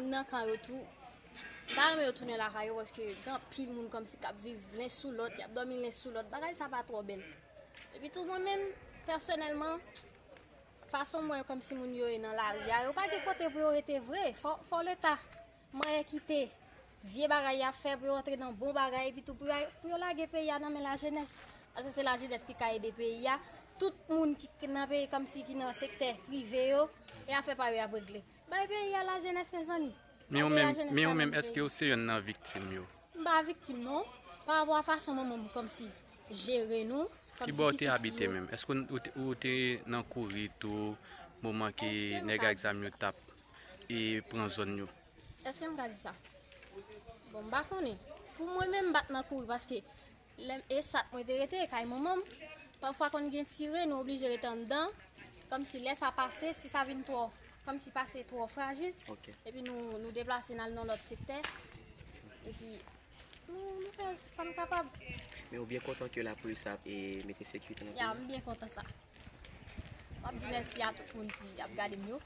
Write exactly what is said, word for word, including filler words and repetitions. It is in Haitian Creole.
Nan kan yo tou, m ta renmen yo tounen lakay yo, paske gen anpil moun kòmsi k ap viv len sou lòt, y ap dòmi len sou lòt. Bagay sa pa twò bèl. Epi tou, mwen menm, pèsonèlman, fason m wè kòmsi moun yo ye nan lari a, yo pa gen kote pou yo rete vre. Fò, fò Leta manyen kite vye bagay y ap fè pou yo antre nan bon bagay, epi tou pou yo, pou yo lage peyi a nan men lajenès. Paske se lajenès ki ka ede peyi a. Tout moun ki, ki nan peyi, kòmsi ki nan sektè prive yo, e afè pa yo y ap regle. Bay peyi a lajenès, mezanmi. Men ou menm, men ou menm, èske ou se yonn nan viktim yo? M pa viktim, non. Pa rapò a fason manman m kòmsi jere nou, kòmsi pitit li yo. Ki bò ou te abite menm? Èske ou te, ou te nan kouri tou, moman ke nèg ak zam yo t ap, e, pran zòn yo? Èske m ka di sa? Bon, m pa konnen. Pou mwen menm, m pa t nan kouri, paske lè m, e sat mwen te rete, e kay manman m, pafwa konn gen tire, nou oblije rete anndan. Kòmsi lè sa pase, si sa vin twò, kòmsi pase twò frajil, epi nou, nou deplase n al nan lòt sektè. Epi nou, nou fè sa n kapab. Men ou byen kontan ke lapolis ap, e, mete sekirite nan peyi a? Ya, m byen kontan sa. M ap di mèsi a tout moun ki ap gade m yo.